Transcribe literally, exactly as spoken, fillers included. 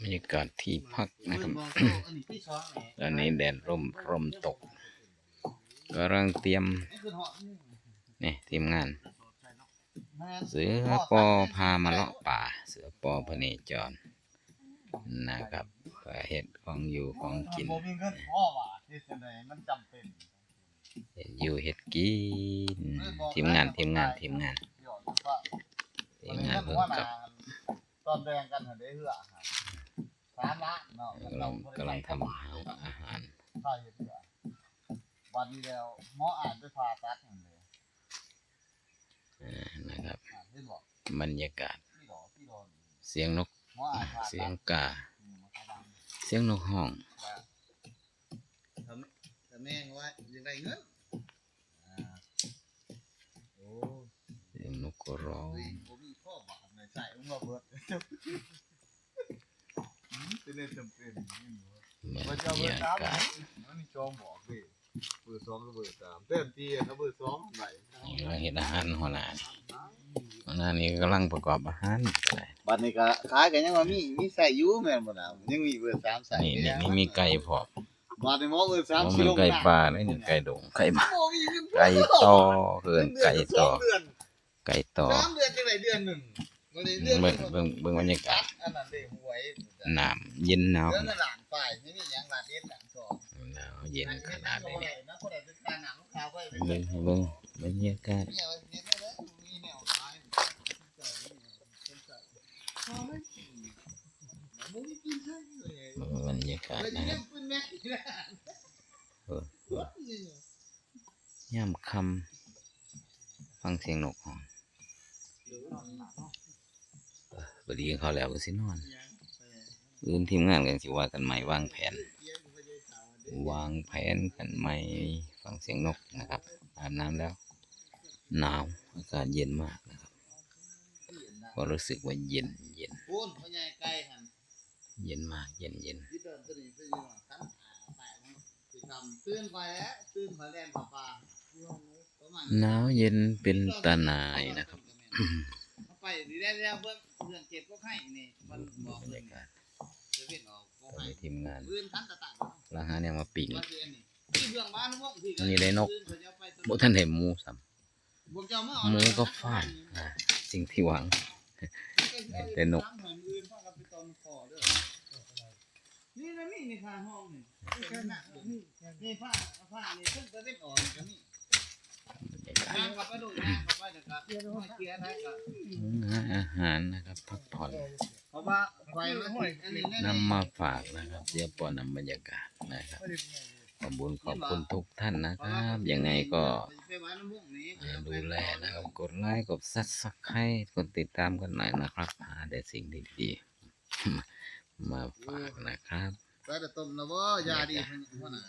บรรยากาศที่พักนะครับ ตอนนี้แดดร่ม ร่มตก กำลังเตรียม นี่ทีมงาน เสือปอพามาเลาะป่า เสือปอพเนจรนะครับ เพื่อเฮ็ดของอยู่ของกิน มันบ่มีเงินพอว่ะ เฮ็ดจั่งใดมันจำเป็น เฮ็ดอยู่เฮ็ดกิน ทีมงาน ทีมงาน ทีมงาน ทีมงานเพิ่นกับ ตอนแบ่งกันหั่นเด้เฮือ สามล้านเนาะ กำลัง กำลังทำอาหาร ค่าเฮ็ดเฮือ บัดนี้แล้วหมออ่านไปผ่าตัดหั่นเด้ อ่า นะครับ อ่า เห็นบ่ บรรยากาศ ที่ดอก ที่ดอก เสียงนก หมออ่านผ่าตัด เสียงกา อืม เสียงนกฮ้อง ว่า ถ้า ถ้าแม่งว่าอยากได้เงิน อ่า โอ้ เสียงนกก็ร้อง เฮ้ย บ่มีพ่อบาทในใส่มึงมาเบิด อืม เป็นเรื่องจำเป็น บรรยากาศ มันมีจองบอกเด้ เบอร์สองกับเบอร์สาม แต้มตีกับเบอร์สองไหน นี่เราเฮ็ดอาหารหัวหน้านี่ หัวหน้านี่กำลังประกอบอาหาร บัดนี้ก็ขายก็ยังว่ามี มีใส่อยู่แม่นบ่ล่ะ ยังมีเบอร์สามใส่ นี่ นี่ นี่มีไก่พร้อม บัดนี้หมอเบอร์สาม บ่แม่นไก่ป่าเด้ ไก่ดง ไก่บ้าน บ่มีเงิน ไก่ต่อ เอิ้นไก่ต่อ เดือน ไก่ต่อ สามเดือนจั่งใดเดือนหนึ่ง บ่ได้เดือนหนึ่ง เบิ่ง เบิ่ง เบิ่งบรรยากาศ อันนั้นเด้หวย น้ำเย็นหนาว เดือนละล้านปลาย ไม่มีหยังล้านเอ็ดล้านสอง หนาวเย็นขนาดนี้ เบิ่ง เบิ่งบรรยากาศ เบิ่งบรรยากาศนะครับ เออ ยามค่ำ ฟังเสียงนกฮ้อง เออ พอดีเขาแล้วก็สินอน อื่นทีมงานกันสิว่ากันใหม่ วางแผน วางแผนกันใหม่ ฟังเสียงนกนะครับ อาบน้ำแล้ว หนาว อากาศเย็นมากนะครับ ก็รู้สึกว่าเย็น เย็น พูนพ่อใหญ่ไก่หั่น เย็นมาก เย็น เย็น ที่เดินตัวนี้ไปอยู่หลังคัน อ่า ไปมันสิทำตื่นไปแล้ว ตื่นไปแล่นป่าๆ ประมาณ หนาวเย็นเป็นตาหน่ายนะครับ เขาไปดีแล้ว เรื่อง เรื่องเก็บก็ให้นี่ มันบอก บรรยากาศ จะเป็นออกก็ ตอน ให้ นี้ทีมงาน เรื่องคันต่างๆ ลาหาแนวมาปิ้ง ว่าสิอันนี้ ที่เรื่องบ้านพวกที่ อันนี้ได้นก ตื่นเขาจะไปตลอด บ่ทันได้หมูซ้ำ หมูกับฟาง อ่า สิ่งที่หวัง แต่นก นี่นะ นี่ นี่ ค่าห้องนี่ นี่ ผ้า ผ้า นี่ เพิ่งจะเล่นออกนี่ก็มี ย่างเข้าไปดู ย่างเข้าไปแล้วก็ เดี๋ยว มาเคลียร์ได้ก็ อืม หาอาหารนะครับ พักผ่อน เพราะว่าไฟมัน อันนี้แน่ๆ นำมาฝากนะครับ เดี๋ยวปอนำบรรยากาศนะครับ ขอบคุณ ขอบคุณทุกท่านนะครับ ยังไงก็ อ่า ดูแลนะครับ กดไลค์ กด Subscribe กดติดตามกันหน่อยนะครับ หาแต่สิ่งดีๆ มาฝากนะครับ ใส่แต่ต้มนะบ่ ยาดี หัวหน้า